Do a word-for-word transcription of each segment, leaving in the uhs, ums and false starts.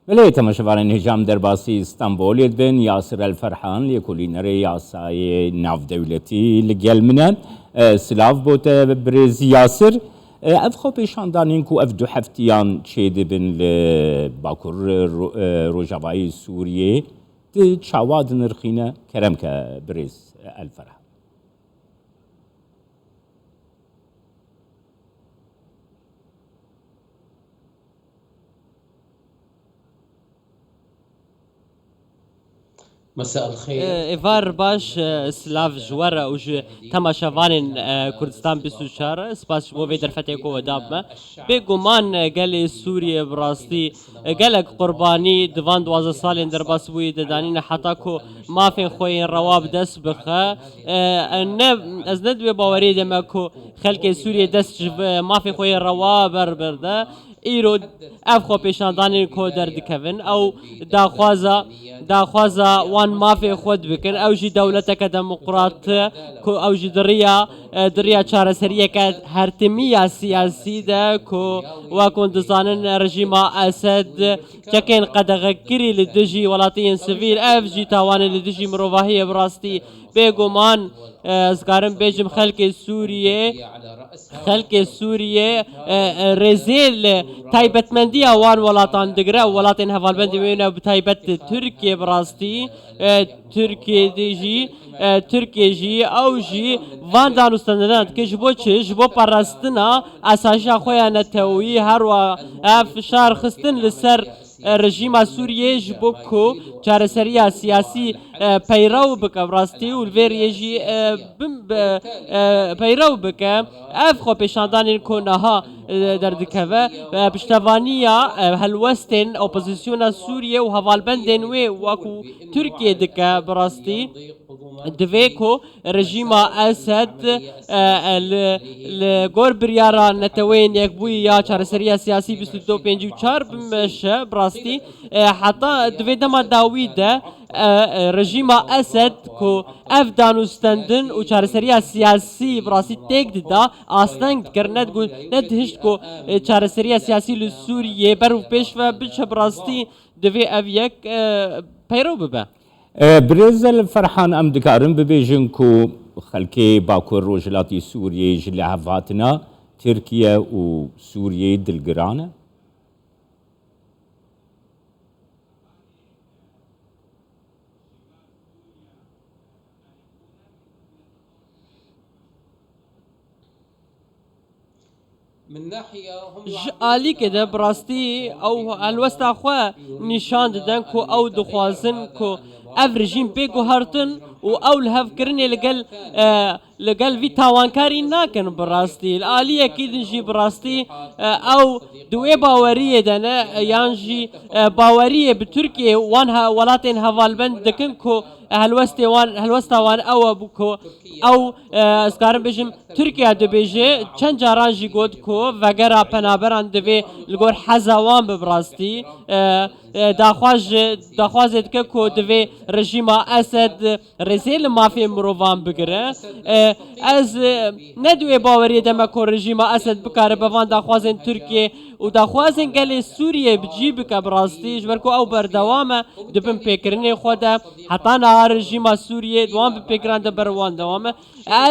Belê, temaşevanên hêja, em derbasî Stenbolê dibin. Yasir El Ferhan, lêkolînerê yasayê navdewletî, li gel min e. E, silav bo te, birêz Yasir. E, ev xwepêşandanên ku ev du heftiyan çêdibin li Bakur, ro-, e, Rojavayê Sûriyê, tu çawa dinirxîne? Kerem ke, birêz El Ferhan. مساء الخير. Êvar baş, e, silav ji we re û ji temaşevanên, e, Kurdistan bîst û çar. Spas ji bo vê derfetê ku we da me. Bêguman, e, gelê Sûriyê bi rastî, e, gelek qurbanî di van duwazdeh salên derbasbûyî de danîne heta ku mafên xwe yên rewa bi dest bixe. E, e, ne, ez ne di wê baweriyê de me ku xelkê Sûriyê dest ji v-, mafê xwe yê rewa ber berde. Îro ev xwepêşandanên ku derdikevin, ew daxwaza, daxwaza wan mafê xwe dibikin. Ew jî dewleteke demokrat e ku ew jî di riya, e, di riya çareseriyeke hertimî ya siyasî de ku, wek hûn dizanin, rejîma Esed çekên qedexekirî li dijî welatiyên sivîl, ev jî tawanê li dijî mirovahiyê bi rastî. Bêguman, e, ez karim bêjim, xelkê Sûriyê, xelkê Sûriyê, e, e, rêzê li taybetmendiya wan welatan digire û welatên hevalbendê wê ne, bi taybet Tirkiye bi rastî, e, Tirkiye de jî, e, Tirkiye jî, ew jî van danûstendina dike. Ji bo çi? Ji bo parastina asayişa xwe ya neteweyî, her wa ev fişar xistin li ser e, rejîma Sûriyê ji bo ku çareseriya siyasî, e, peyrew bike bi rastî û li vê riyê jî, e, bim-, be-, e, peyrew bike. Ev xwepêşandanên ku niha, e, derdikeve, e, piştevaniya, e, helwestên opozisyona Sûriyê û hevalbendên wê wekû Tirkiye dike bi rastî. Divê ku rejîma Esed, e, e, li, li gor biryara Neteweyên Yekbûyî ya çareseriya siyasî bîst û du pêncî û çar bimeşe, bi rastî, e, heta di vê dema dawî de, e, e, rejîma Esed ku ev danûstendin û çareseriya siyasî bi rastî têk dida, asteng dikir, ne digot, ne dihişt ku, e, çareseriya siyasî li Sûriyê ber û pêş ve biçe, bi rastî divê ev yek, e, peyrew bibe. E, Birêz El Ferhan, em dikarin bibêjin ku xelkê Bakur Rojhilatî Sûriyê ji lihevhatina Tirkiye û Sûriyeyê dilgiran e? Ji alîkê de bi rastî ew helwesta xwe nîşan didin ku ew dixwazin ku ev rejîm bê guhertin û ew lihevkirinê li gel, e, li gel vî tawankarî nakin bi rastî. Li aliyekî din jî bi rastî, e, ew di wê baweriyê de ne, e, yan jî, e, baweriyê bi Tirkiyê wan he-, welatên hevalbend dikin ku helwestê wan, helwesta wan ew e bû ku ew, e, ez karim bêjim, Tirkiye dibêje, çend caran jî got ku vegera penaberan divê li gor heza wan be bi rastî. E, e, daxwaz ji, daxwazê dike ku divê rejîma Esed rêzê li mafê mirovan bigire. E, ez, e, ne di wê baweriyê de me ku rejîma Esed bikaribe van daxwazên Tirkiye û daxwazên gelê Sûriyê bi cî bike bi rastî, ji ber ku ew berdewam e di binpêkirinê xwe de. Heta niha rejîma Sûriyê di wan binpêkiran de ber wan dewam e.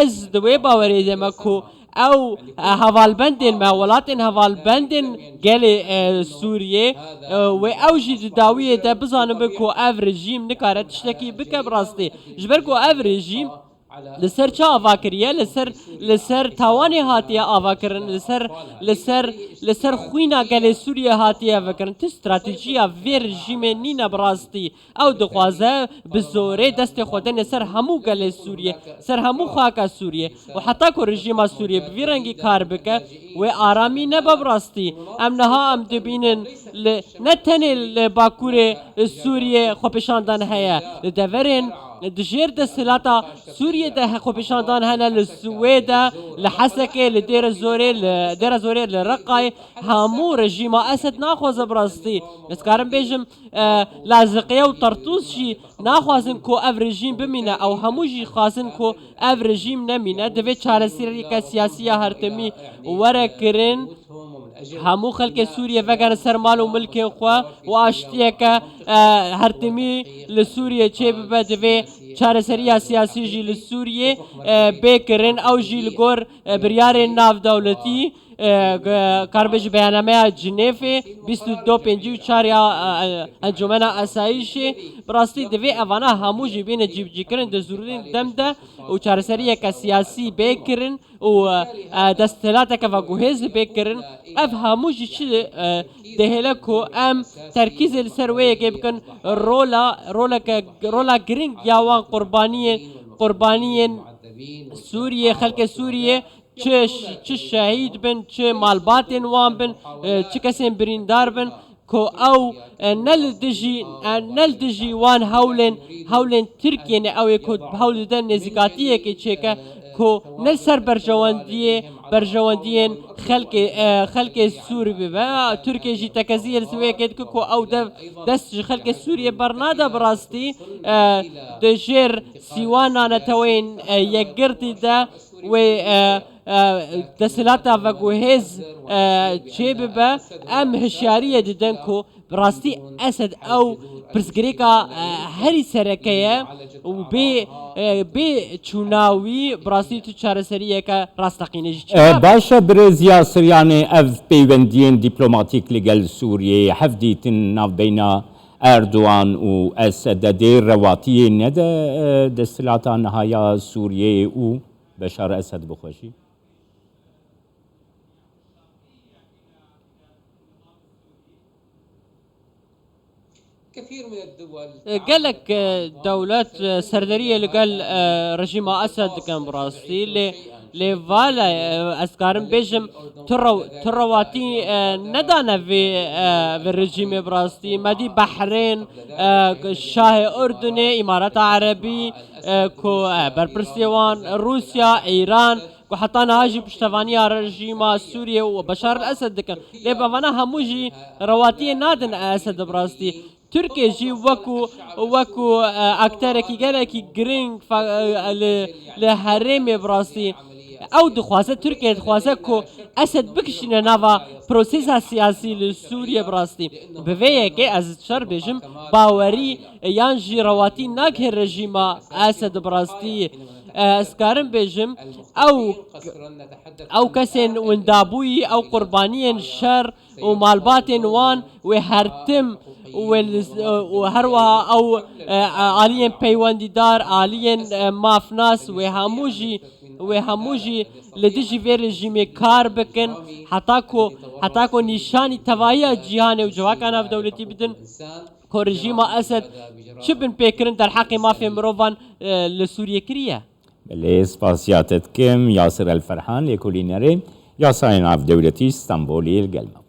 Ez di wê bawerê de me ku ew, e, hevalbendên me, welatên hevalbendên gelê, e, Sûriyê, e, wê ew jî di dawiyê de bizanibin ku ev rejîm nikare tiştekî bike bi rastî. Ji ber ku ev rejîm li ser çi ava kiriye? Li ser, li ser tawanê hatiye ava kirin, li ser, li ser, li ser xwîna gelê Sûriyê hatiye vekirin. Ti stratejiya vê rejîmê nîne bi rastî. Ew dixwaze bi zorê destê xwe dene ser hemû gelê Sûriyê, ser hemû xaka Sûriyê û heta ku rejîma Sûriyê bi vî rengî kar bike, wê aramî nebe bi rastî. Em niha em dibînin li, ne tenê li Bakurê Sûriyê xwepêşandan heye, li deverên di jêr desthilata Sûriyê de he-, xwepêşandan hene, li Swêde, li Hesekê, li Dêre Zorê, li Dêre Zorê, li Reqayê, hemû rejîma Esed naxwaze bi rastî. Ez karim bêjim, e, Laziqiye û Tartûs jî naxwazin ku ev rejîm bimîne. Ew hemû jî xwazin ku ev rejîm nemîne. Divê çareseriyeke siyasî ya hertemî were kirin. Hemû xelkê Sûriyê vegerin ser mal û milkên xwe û aştiyeke, e, hertimî li Sûriyê çêbibe, divê çareseriya siyasî jî li Sûriyê, e, bê kirin, ew jî li gor, e, biryarên navdewletî, e, g-, karibê ji beyannameya Cinêfê bîst û du pêncî û çar ya, e, e, Encûmena Asayîşê. Bi rastî divê evana hemû jî bîne cîbicîkirin di zûrîn dem de û çareseriyeke siyasî bê kirin û, e, desthilateke veguhêz bê kirin. Ev hemû jî çi, e, dihêle ku em terkîzê li ser wê yekê bikin, rola, roleke, rola giring ya wan qurbaniyên, qurbaniyên Sûriyê, xelkê Sûriyê, çi ş-, çi şehîd bin, çi malbatên wan bin, e, çi kesên birîndar bin, ku ew, e, ne li dijî, e, ne li dijî wan hewlên, hewlên Tirkiyê ne, ew ê ku hewl dide nêzîkatiyekê çêke, ku ne li ser berjewendiyê, berjewendiyên xelkê, e, xelkê Sûrî bibe. Tirkiye jî tekeziyê li wê yekê dike ku ew dev dest ji xelkê Sûriyê bernade bi rastî, e, di jêr sîwana neteweyên, e, yekgirtî de wê, e, e, desthilata veguhêz, e, çêbibe, em hişyariyê didin ku bi rastî Esed ew pirsgirêka, e, herî sereke ye û bê, e, bê çûna wî bi rastî tu çareseriyeke rasteqîne jî çênabe. E, baş e, birêz Yasir, yanî ev peywendiyên dîplomatîk li gel Sûriyeyê, hevdîtin navbeyna Erdogan û Esed de dê rewatiyê nede, e, desthilata niha ya Sûriyeyê û Beşar Esed bi xwe jî? Gelek, e, dewlet, e, serderiyê li gel, e, rejîma Esed dikin bi rastî, lê, lê vale, e, ez karim bêjim, tu rew-, tu rewatî, e, nedane vê, e, vê rejîmê bi rastî. Me dî Behrên, e, Şahê Urdunê, Îmareta Erebî, e, ku, e, berpirsê wan Rûsya, Îran, ku heta niha jî piştevaniya rejîma Sûriyê û Beşar el Esed dikin. Lê bi vana hemû jî rewatiyê nadin Esed bi rastî. Tirkiye jî wekû, wekû, e, akterekî gelekî giring fa-, e, li, li herêmê bi rastî. Ew dixwaze, Tirkiye dixwaze ku Esed bikişîne nava prosesa siyasî li Sûriyê bi rastî. Bi vê yekê ez şer bêjim, bawerî yan jî rewatî nagihê rejîma Esed bi rastî. E, ez karim bêjim, ew, ew kesên windabûyî, ew qurbaniyên şer û malbatên wan wê her tim û wê li, û her wiha ew, e, aliyên peywendîdar, aliyên, e, mafnas, wê hemû jî, wê hemû jî li dijî vê rejîmê kar bikin, heta ku, heta ku nîşanî tevahiya cîhanê û civaka navdewletî bidin ku rejîma Esed çi binpêkirin derheqê mafê mirovan, e, li Sûriyê kiriye. Belê, spasiya te dikim, Yasir El Ferhan, lêkolînerê Yasayê Navdewletî Stenbolê li gel me.